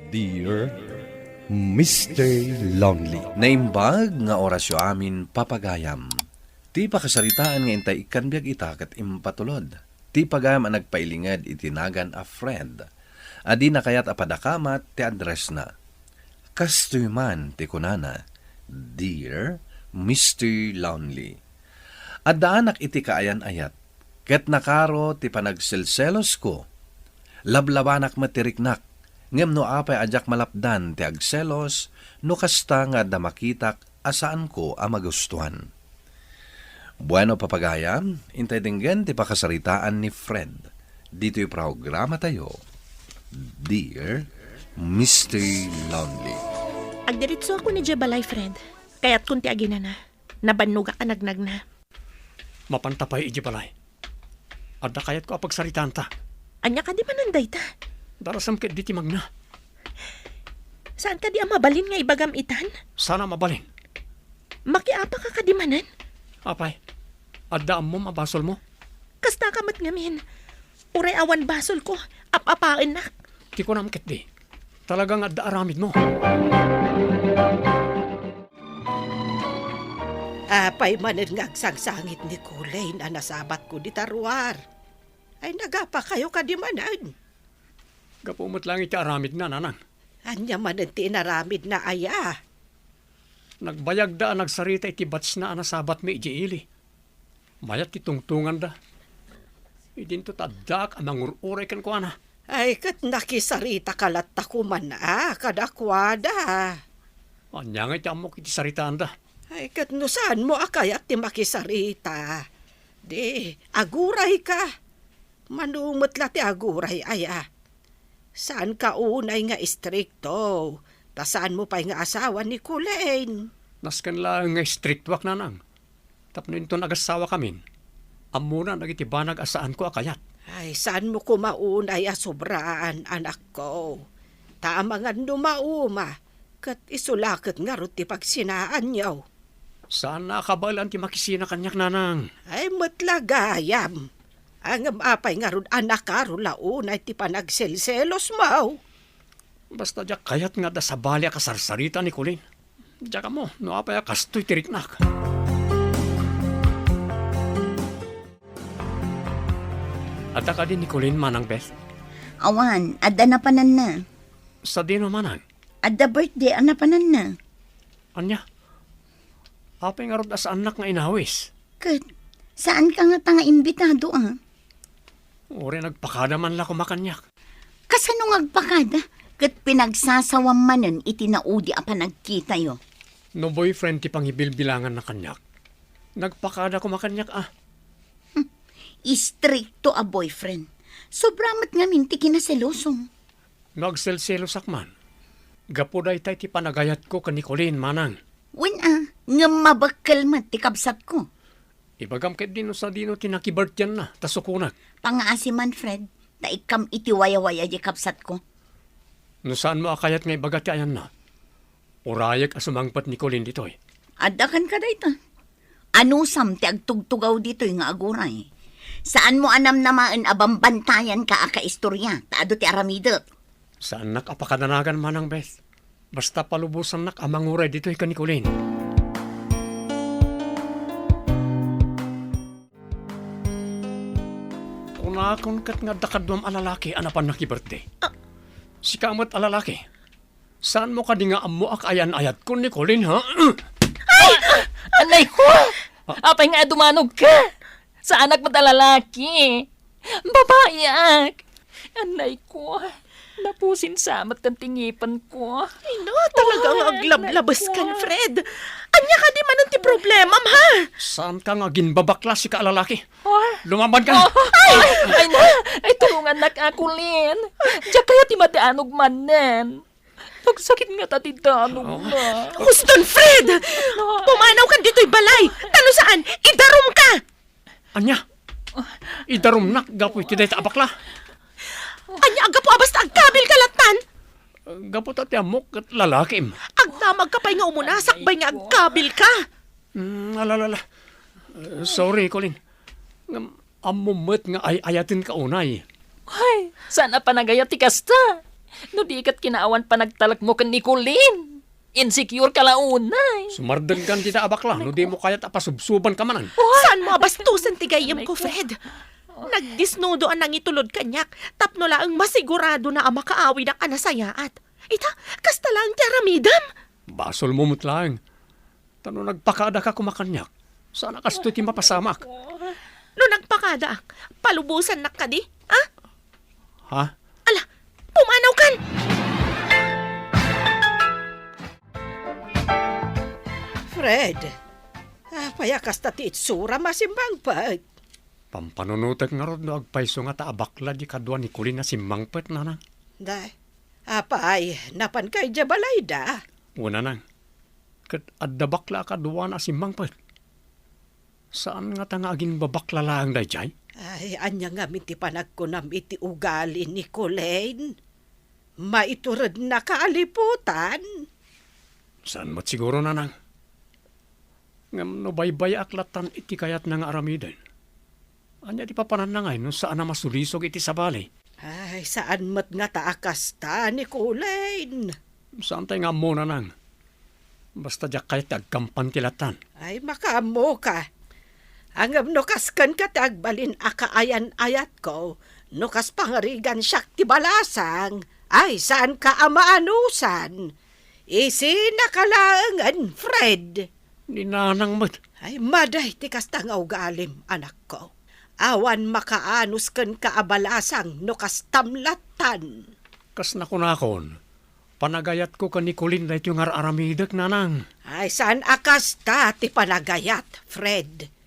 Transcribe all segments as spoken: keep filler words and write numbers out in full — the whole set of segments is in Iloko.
Dear Mister Lonely. Naimbag nga orasyo amin, papagayam. Ti pakasaritaan nga intay ikkan biag ita ket impatulod. Ti pagayam a nagpailinged iti nagan a Fred. A dina kayat a padakamat ti addressna. Kastoy man ti kunana, "Dear Mister Lonely." Addaanak iti kaayan-ayat, ket nakaro ti panagselselosko. Lablabanak met ti riknak, ngem no apay a diak malapdan ti agselos, no kasta nga adda makitak a saanko a magustuhan. Bueno, papagayam, intay denggen ti pakasaritaan ni Fred ditoy programatayo, Dear Mister Lonely. Agdiritsuakon idiay balay, Fred. Kayatkon ti aginana. Nabannogak a nagnagna. Mapanta pay idiay balay. Adda kayatko a pagsaritaanta. Ania kadi manen dayta? Darasem ketdi ti magna. Saan kadi a mabalin nga ibagam itan? Saan a mabalin? Makiapaka kadi manen? Apay, adda ammom a basolmo? Kastaka met ngamin. Uray awan basolko, ap-apaennak. Ti kunam ketdi, talaga nga adda aramidmo. Apay manen nga agsangsangit ni Colin a nasabatko dita ruar? Ay, nagapakayo kadi manen? Gapu met laeng iti aramidna, nanang. Ania manen ti inaramidna aya? Nagbayagda a nagsarita iti batchna a nasabatmi idiay ili. Mayat ti tungtunganda. Idinto ta addaak a mangur-uray kenkuana. Ay, ket nakisaritaka latta koman a kadakuada. Ania ngay ti ammok iti saritaanda? Ay, ket no saanmo a kayat ti makisarita, di, agurayka. Mano met la ti aguray aya? Saanka unay nga istrikto, ta saanmo pay nga asawa ni Colin. Nasken laeng nga istriktoak, nanang. Tapno inton agasawa kamin, ammona dagiti banag a saanko a kayat. Ay, saanmo koma unay a sobraan, anakko. Ta amangan no mauma, ket isu la ket ngarud ti pagsinaanyo. Saanna a kabaelan ti makisina kaniak, nanang. Ay, met la gayam. Ngem apay ngarud a nakaro la unay ti panagselselosmo? Basta diak kayat nga adda sabali a kasarsarita ni Colin. Diak ammo no apay a kastoy ti riknak. Adda kadi ni Colin, Manang Beth? Awan, adda napananna. Sadino, Manang? Adda birthday a napananna. Ania? Apay ngarud a saannak nga inawis? Ket, saanka ngata nga imbitado, a? Uray nagpakada man la koma kaniak. Kasano nga agpakada? Ket pinagsasawam manen iti naudi a panagkitayo. No boyfriend ti pangibilbilanganna kaniak, nagpakada koma kaniak, a. Hmm. Istrikto a boyfriend. Sobra met ngamin ti kinaselosom. No agselselosak man, gapu dayta iti panagayatko ken ni Colin, Manang. Wen a, ngem mabekkel met ti kabsatko. Ibagam ketdi no sadino ti nakibirthday-na, ta sukonak. Pangaasi man, Fred, ta ikkam iti wayawaya diay kabsatko. No saanmo a kayat nga ibaga ti ayanna, urayek a sumangpet ni Colin ditoy. Adda kenka dayta. Anusam ti agtugtugaw ditoy nga aguray? Saanmo a namnamaen a bambantayanka a kaistoria, ta adu ti aramidek. Saannak a pakadanagan, Manang Beth. Basta palubosannak a manguray ditoy ken ni Colin. Kunakon ket nga adda kaduam a lalaki a napan nakibirthday. Ah. Sika met a lalaki. Saanmo kadi nga ammo a kaayan-ayatkon ni Colin, ha? Ay! Anay ko! Apay nga adumanog ka? Saanak met a lalaki. Babayak. Anay ko. Napusin sa met kan tingipan ko. Ay, no, talaga nga aglablabes kan, Fred. Anya kadi manen ti problemam, ha? Saan ka nga ginbabakla, sika a lalaki? Oh. Lumaban ka! Oh. Ay! Ay na! Ay, tulungannak, a Colin. Diak kayat ti madanog manen. Nagsakit ngata ti danog na. Huston, Fred! Pumanaw kan ditoy balay! Ta no saan, idarum ka! Anya? Idarumnak gapu iti dayta a bakla? Anya a gapu a basta agkabil ka lattan? Gapu ta ti ammok ket lalakim. Agdamag ka pay nga umuna sakbay nga agkabil ka. Mm, ala, ala, ala. Sorry, Colin. Ngem, ammo met nga ay-ayaten ka unay. Ay, saan a panagayat ti kasta? No di ket kinaawan panagtalekmo ken ni Colleen. Insecure ka la unay. Sumardengkan dita a bakla no dimo kayat a pasubsobanka manen. Saanmo a bastosen ti gayyemko, Fred. Nagdisnudo a nangitulod kaniak tapno laeng masiguradona a makaawidak a nasayaat. Ita, kasta laeng ti aramidem. Basolmo met laeng. Ta no nagpakadaka koma kaniak, saan a kastoy ti mapasamak. No nagpakadaak, palubosannak kadi? Ha? Ha? Ala, pumanawkan! Fred, apay a kasta ti itsuram a simmangpet? Pampanunotek ngarud no agpayso ngata a bakla di kadua ni Colleen a simmangpet, nanang. Day, apay, napanka idiay balayda? Wen, nanang. Ket adda bakla a kaduana a simmangpet. Saan ngata nga agimbabakla laeng daydiay? Ay, ania ngamin ti panagkunam iti ugali ni Colleen? Maiturednaka a liputan? Saan met siguro, nanang. Ngem no baybayaak lattan iti kayatna nga aramiden, ania ti papananna ngay no saan a masulisog iti sabali? Ay, saan met ngata a kasta ni Colleen. Saantay nga ammo, nanang. Basta diak kayat ti agkampan ti lattan. Ay, makaammoka. Ngem no kas kenka ti agbalin a kaayan-ayatko, no kas pangarigan siak ti balasang, ay, saanka a maanusan. Isinaka laengen, Fred. Ni nanang met. Ay, madi ti kasta nga ugalim, anakko. Awan makaanus kenka a balasang no kastam lattan. Kas nakunakon, panagayatko ken ni Colleen daytoy nga ar-aramidek, nanang. Ay, saan a kasta ti panagayat, Fred.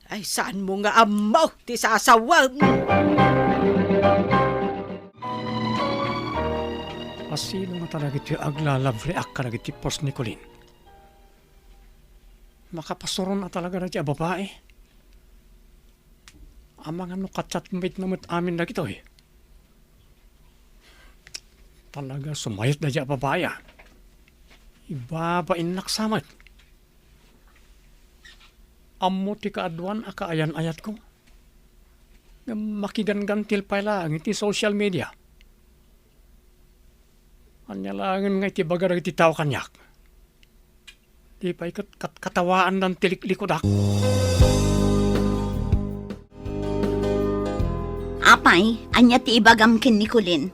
Ay, saanmo nga ammo ti sasawem. Asino nga talaga ti aglalabreak kadagiti post ni Colleen? Makapasuron a talaga daytoy a babai. Amangan no ka-chatmate na met amin dagitoy. Talaga sumayat daytoy a babai, a. Ibabainnak sa met. Ammo ti kaaduan a kaayan-ayatko. Ngem makiganggantil pay laeng iti social media. Ania laengen nga iti baga dagiti tao kaniak? Di pay ket kat-, katawaandan ti liklikudak. Apay, ania ti ibagam ken ni Colleen?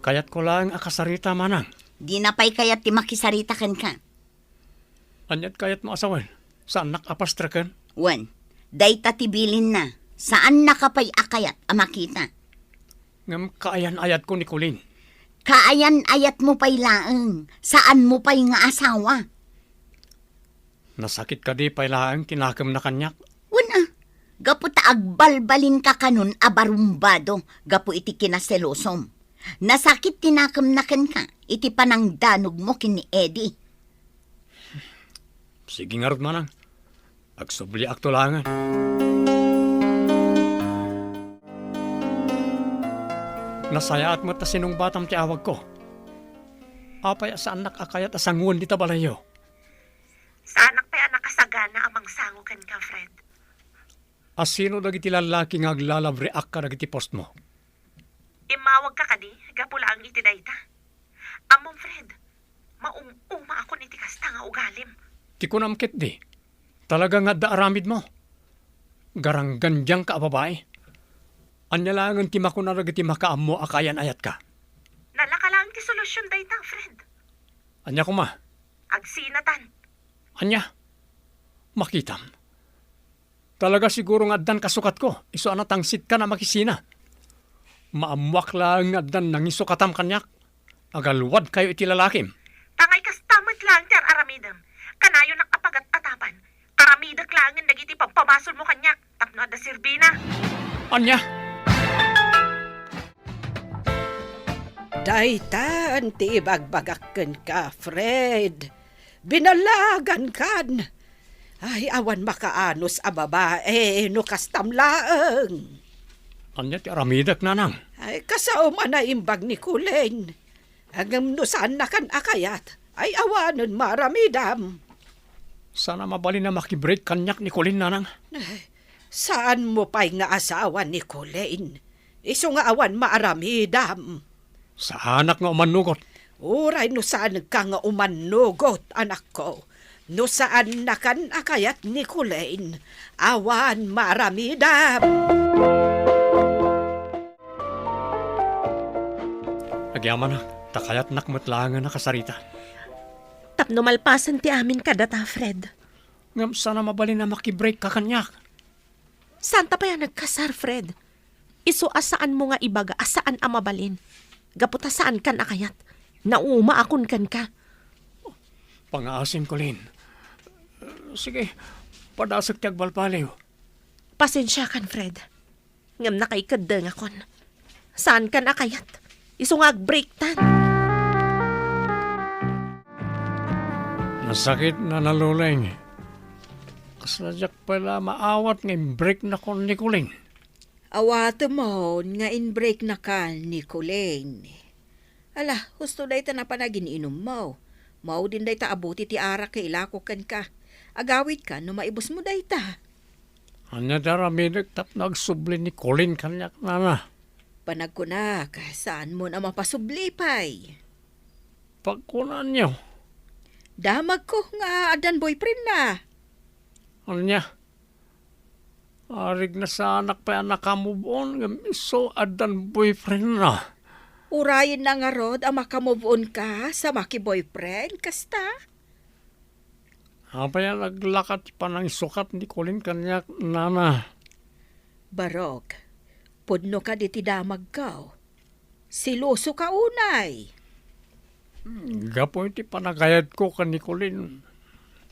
Kayatko laeng a kasarita, manang. Dina pay kayat ti makisarita kenka. Aniat kayatmo a sawen? Saannak a pastreken? Wen, dayta ti bilinna. Saannaka pay a kayat a makita. Ngem kaayan-ayatko ni Colleen. Kaayan-ayatmo pay laeng. Saanmo pay nga asawa. Nasakit kadi pay laeng ti nakemna kaniak? Wen a, gapu ta agbalbalinka kanon a barumbado gapu iti kinaselosom. Nasakit ti nakemna kenka iti panangdanogmo ken ni Eddie. Sige ngarud, manang. Agsubliakto laengen. Nasayaat met ta sinungbatam ti awagko. Apay a saannak a kayat a sangoen dita balayyo? Saanak pay a nakasagana a mangsango kenka, Fred. A sino dagiti lallaki nga aglalabreak kadagiti postmo? Immawagka kadi gapu laeng iti dayta? Ammom, Fred, maum-umaakon iti kasta nga ugalim. Ti kunam ketdi, talaga nga adda aramidmo. Garanggandiangka a babai. Ania laengen ti makuna dagiti makaammo a kaayan-ayatka? Nalaka laeng ti solusion dayta, Fred. Ania koma? Agsinatan. Ania? Makitam. Talaga siguro nga addan kasukatko, isu a natangsitka a makisina. Maammoak laeng nga addan nangisukatam kaniak. Agalwadkayo iti lalakim. Tangay kasta met laeng ti ar-aramidem. Kanayonak a pagat-atapan. Aramidek laengen dagiti pampabasolmo kaniak tapno adda serbina. Ania? Daytan ti ibagbagak kenka, Fred. Binallagankan. Ay, awan makaanus a babae no kastam laeng. Ania ti aramidek, nanang? Ay, kasaom a naimbag ni Colleen. Ngem no saannakan a kayat, ay awanen maaramidam. Saan a mabalin a makibreak kaniak ni Colleen, nanang? Ay, saanmo pay nga asawa ni Colleen? Isu nga awan maaramidam. Saanak nga umannugot. Uray no saanka nga umannugot, anakko. No saannakan a kayat ni Colleen, awan maaramidam. Agyamanak, ta kayatnak met laengen a kasarita. Tapno malpasen ti amin kadata, Fred. Ngem saan a mabalin a makibreak ka kaniak. Saanta pay a nagkasar, Fred. Isu a saanmo nga ibaga a saan a mabalin. Gapu ta saankan a kayat. Naumaakon kenka. Pangaasim, Colleen. Sige, padasek ti agbalbaliw. Pasensiakan, Fred. Ngem nakaikeddengakon. Saankan a kayat. Isu nga agbreaktan. Nasakit, Nana Luleng. Kasla diak pay la maawat nga imbreaknakon ni Colleen. Awatemon nga imbreaknakan ni Colleen. Ala, husto dayta napan agin-inummo. Maudin dayta a bote ti arak nga ilako kenka. Agawidka no maibusmo dayta. Ania ti aramidek tapno agsubli ni Colleen kaniak, Nana? Panagkunak, saanmon a mapasubli pay. Pagkunaanyo. Damagko nga addan boyfriendna. Ania? Arig na saanak pay a naka-move on ngem isu addan boyfriendna. Urayenna ngarud a maka-move on ka sa maki-boyfriend, kasta? Apay a naglaka ti panangisukat ni Colleen kaniak, Nana? Barok, pudno kadi ti damagko. Seloso ka unay. Gapu iti panagayatko ken ni Colleen,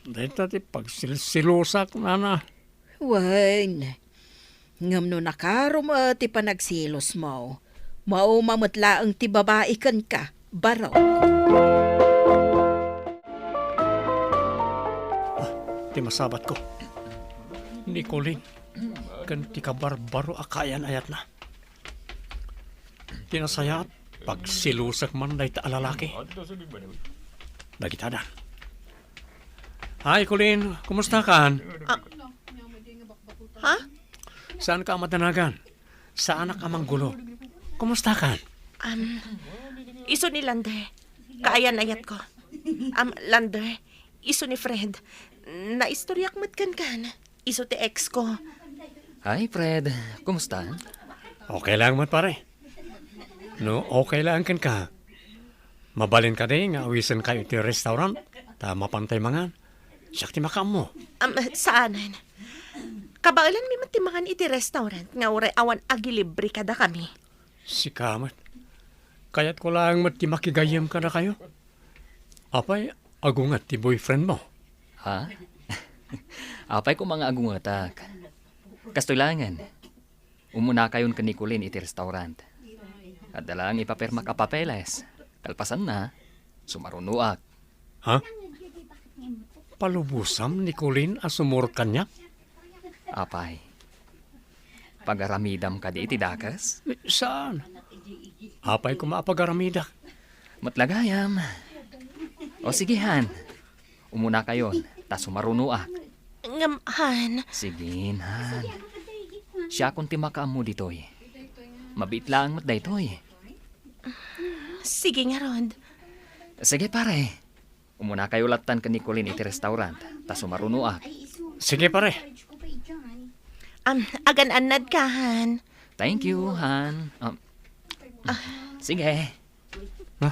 dayta ti pagsilsilosak, Nana. Wen, ngem no nakaro met ti panagselosmo, mauma met laeng ti babai kenka, barok. Ah, ti masabatko. Ni Colleen, ken ti kabarbaro a kaayan-ayatna. Ti nasayaat, pagsilosak man dayta a lalaki. Dagita dan. Hi, Colleen. Kumusta kan? Ah. Ha? Saan ka a madanagan? Saanak a manggulo. Kumusta kan? Um, isu ni Lander. Kaayan-ayatko. Um, Lander, isu ni Fred. Naistoriak met kenkan. Isu ti ex ko. Hi, Fred. Kumusta? Okay lang met, pare. No okay lang kenka, mabalin kadi nga awisenkayo iti restaurant ta mapantay mangan? Siak ti makaammo. Am, saanen. Kabaelanmi met ti mangan iti restaurant nga uray awan agilibre kadakami. Sika met. Kayatko laeng met ti makigayyem kadakayo. Apay, agunget ti boyfriend mo? Ha? Apay koma nga agungetak. Kastoy laengen. Umunakayon ken ni Colleen iti restaurant. Adda laeng ipapirmak a papeles. Kalpasanna, sumarunoak. Ha? Palubosam ni Colleen a sumurot kaniak? Apay, pagaramidam kadi iti dakes? Saan? Apay koma a pagaramida? Met la gayam. O sige, han. Umunakayon, ta sumarunoak. Ngem, han. Sige, han. Siakon ti makaammo ditoy. Mabiit laeng met daytoy. Sige ngarud. Sige, pare. Umunakayo lattan ken ni Colleen iti restaurant, ta sumarunoak. Sige, pare. Am, agan-annad ka, han. Thank you, han. Am, sige. Ha?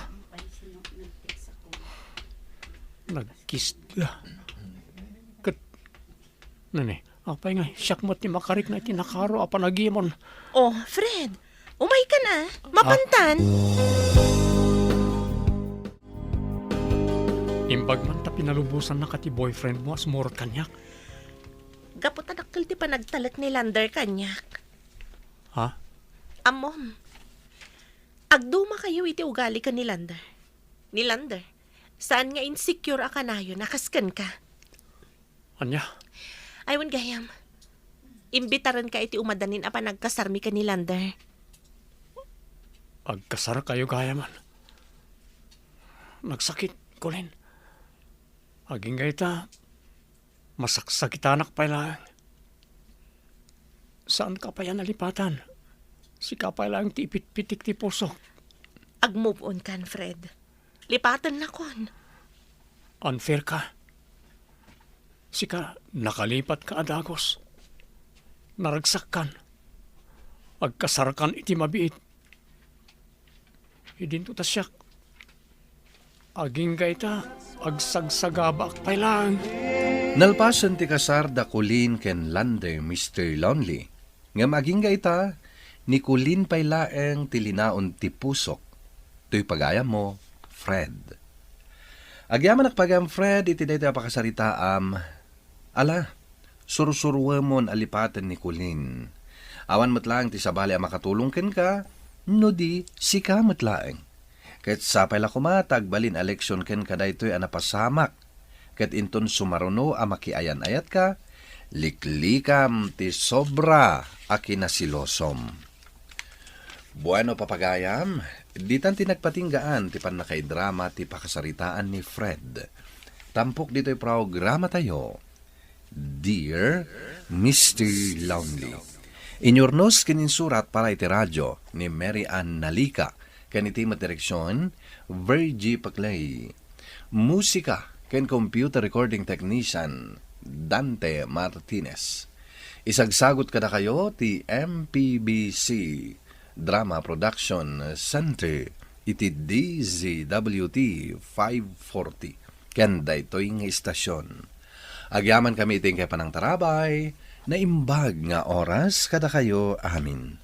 Nagkisda. Ket, nani, apay nga, siak met ti makarikna iti nakaro a panagimon. Oh, Fred, umaykan a. Mapantan. Imbag man ta pinalubosannak ti boyfriend mo a sumurot kaniak. Gapu ta dakkel ti panagtalek ni Lander kaniak. Ha? Ammom. Agdumakayo iti ugali ken ni Lander. Ni Lander, saan nga insecure a kanayon a kas kenka. Ania? Ay, wen gayam. Imbitarenka iti umadanin a panagkasarmi ken ni Lander. Agkasarkayo gayamen. Nagsakit, Colleen. Agingga ita, masaksakitanak pay laeng. Saanka pay a nalipatan. Sika pay laeng ti ipitpitik ti pusok. Ag-move on kan, Fred. Lipatennakon. Unfair ka. Sika, nakalipat ka a dagus. Naragsakkan. Agkasarkan iti mabiit. Idinto ta siak. Agingga ita, agsagsagabaak pay laeng. Nalpasen ti kasar da Colleen ken Lander, Mister Lonely. Ngem agingga ita, ni Colleen pay laeng ti linaon ti pusok. Toy pagayammo, Fred. Agyamanak pagayam, Fred, iti daytoy a pakasaritaam. Ala, sursuruemon a lipaten ni Colleen. Awan met laeng ti sabali a makatulong kenka, no di sika met laeng. Ket sapay la koma ta agbalin a leksion kenka daytoy a napasamak. Ket inton sumaruno a makiayan-ayatka, liklikam ti sobra a kinasilosom. Bueno, papagayam, ditan ti nagpatinggaan ti pannakaidrama ti pakasaritaan ni Fred. Tampok ditoy programatayo, Dear Mister Lonely. Inyurnos ken insurat para iti radio ni Mary Ann Nalica, ken iti met direksion, Virgie Paclay. Musika ken computer recording technician, Dante Martinez. Isagsagot kadakayo ti M P B C Drama Production Center iti D Z W T five forty ken daytoy nga istasion. Agyamankami iti inkay panangtarabay, naimbag nga oras kadakayo amin.